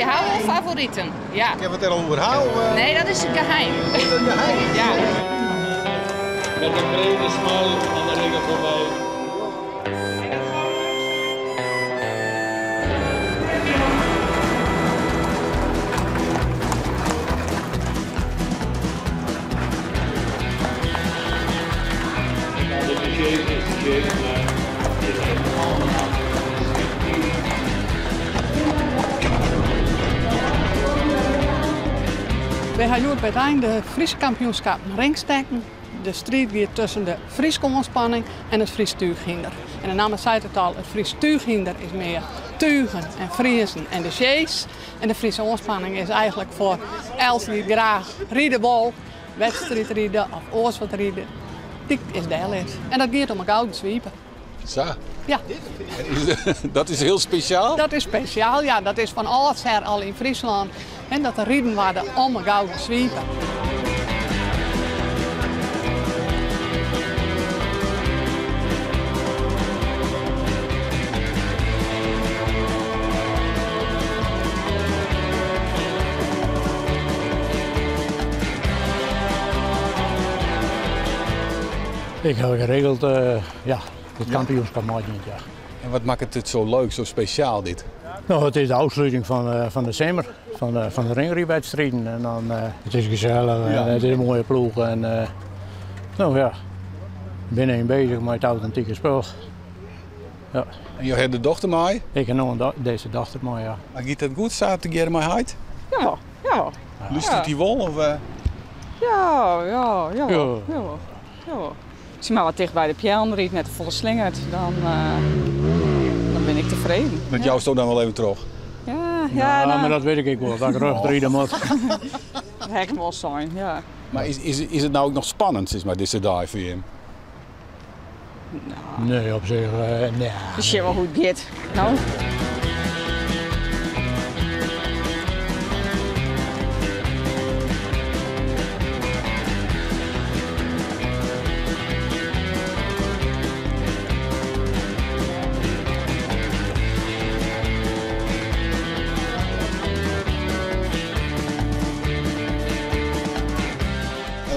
hawwe wol favoriten, ja. Kinne we it der al oer ha? Of, Nee, dat is geheim. Is dat geheim? Ja. Met een brede smile aan de ringen voorbij. De sjees is de sjees, maar het is een allemaal. Wy ha hjoed by it ein de Fryske kampioenskappen ringstekken. De striid giet tusken de Fryske oanspanning en it Frysk túchhynder. En de namme seit it al, it Frysk túchhynder is mear tugen en Friezen en de sjees. En de Fryske oanspanning is eigentlik foar elts dy't graach ride wol, wedstriidride of oars wat ride, dy is dêr lid. En dat giet om in gouden swipe. Sa. Ja. Dat is hiel spesjaal? Dat is spesjaal, ja. Dat is fan âldsher al yn Fryslân. En dat der riden waarde om in gouden swipe. Ik ha geregeld ja, it kampioenskap meidien, ja. En wat makket it sa leuk, sa spesjaal dit? No, it is de ôfsluting fan de simmer, fan de ringrydwedstriden. En dan, it is gesellich en it is in moaie ploech. En, no ja, ik bin even beuzich mei it autentike spul. Ja. En jo hawwe de dochter mei? Ik ha no dizze dochter mei, ja. Mar giet dat goed sa tegearre mei heit? Ja, ja. Lústeret hy wol? Of? Ja, ja, ja, ja. Ja. As hy mar wat ticht by de peallen rydt, net te folle slingert, dan, dan bin ik tefreden. Dat jousto dan wol even troch? Ja, ja. No, mar dat wit ik ek wol, dat ik rjocht ride moat. Dat ha ik him wol sein, ja. Mar is it no ek noch spannend, sis mar, dizze dei foar jim? Nee, op sich, nee. We sjogge wol hoe't it giet, no.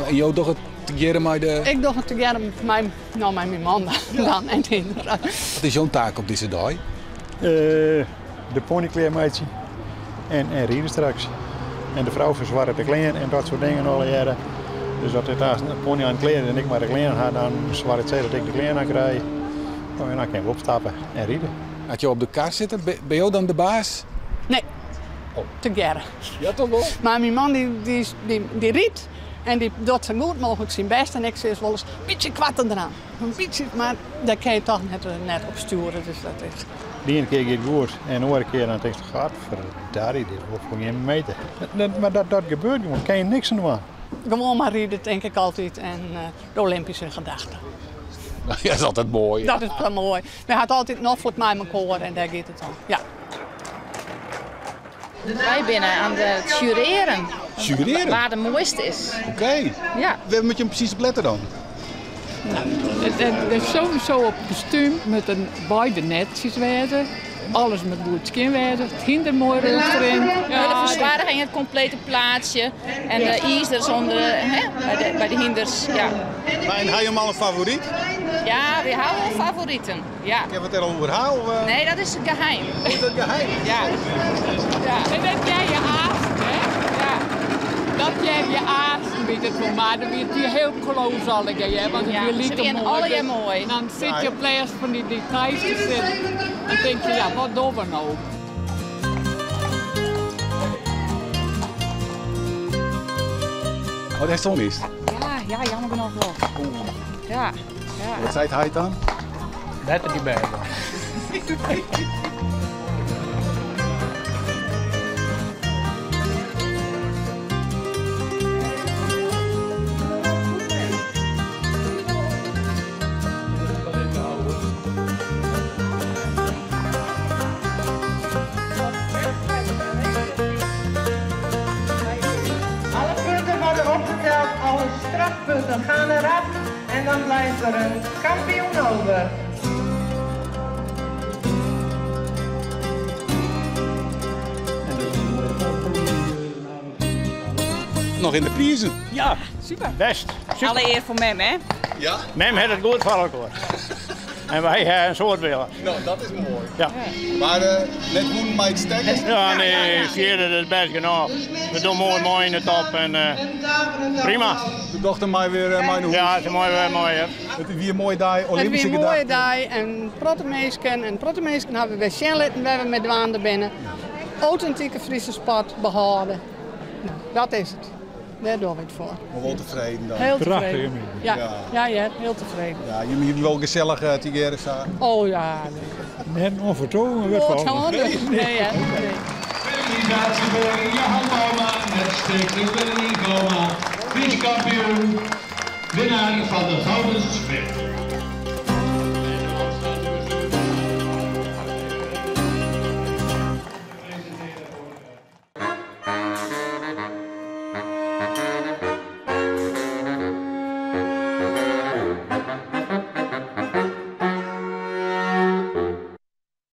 En jo dogge it tegearre mei de. Ik doch it tegearre mei, no, mei myn man dan en kinderen. Wat is jo taak op dizze dei? De pony klearmeitsje en ride straks. En de frou fersoarget de klean en dat soart dingen allegearre. Dus as dit aanst de pony oan klear is en ik mei de klean ha, dan soarget sy dat ik de klean oan krij. No, en dan kinne we opstappe en ride. As jo op de kar sitte, binne jo dan de baas? Nee, tegearre. Ja, toch wol? Mar myn man dy rydt en dy docht sa goed mooglik syn bêst. En ik sis wolris, bytsje koarter deroan. In bytsje, mar dêr kinne je toch net op stjoere. Dus dat is. De iene kear giet it goed en de oare kear dan tinkst gadverdarrie, dit wol foar gjin meter. Mar dat gebeurt gewoan, kin je niks oan dwaan. Gewoan mar ride, tink ik altyd. En de Olympische gedachte. Dat is altyd moai. Dat is wol moai. We ha it altyd noflik mei mekoar en dêr giet it om. Ja. Wy binne oan it sjurearen. Sjurearen? Wa de moaiste is. Oké. Ja. Wêr moat je presys op lette dan? Het is sowieso op kostuum moat in beide netsjes wêze. Alles moat goed skjin wêze. It hynder moai rjocht deryn. Ja, de fersoarging, it komplete plaatsje en de izers ûnder, hè, by de hynders. Ja. Mar en ha jo al in favoryt? Ja, wy hawwe wol favoriten. Ja. Kinne we it der al oer ha? Of? Nee, dat is geheim. Is dat geheim? Ja. Ja. En dat hear je aanst, hè? Ja. Dat hear je aanst, wit it wol, mar dan wie it hiel close allegear, hè? Want it Ja, wie se like wienen moai. allegear moai. Dan sit je op lêst fan dy details te sitten. Dan tink je, ja, wat dogge we no? Oh, dêr is it mist. Ja, ja, jammer genôch wol. Ja, ja. Wat seit heit dan? Better dy bêd dan. Alle punten worden opgeteld, alle strafpunten gaan eraf en dan blijft er een kampioen over. Noch yn de prizen. Ja, Super. best. Super. Alle ear foar mem, hè? Ja? Mem hat it goed foar elkoar. En wy ha in soad wille. No, dat is moai. Ja. Mar net wûn mei it stekken? Ja, nee, fierder is best genôch. We dogge moai mei yn de top en prima. De dochter mei wer mei nei hûs. Ja, se mei wer mei. Hè. It wie in moaie dei, It wie Olympyske in moaie dei. dei en protte minsken en protte minsken hawwe wer sjen litten wêr't we mei dwaande binne. Autentike Fryske sport behâlde. No, dat is it. Dêr dogge we it foar. Maar wol tefreden dan. Hiel Prachtich, tefreden. hè? Ja, ja, hear, hiel tefreden. Ja, jimme hienen wol gesellich tegearre sa. Oh ja, nee. Net onvertogen werd Wat van. Nee, nee, hè. Nee. Felicitatie voor Johan Bouma met Stichting Willem Goma, Fries kampioen, winnaar van de Gouden Smid.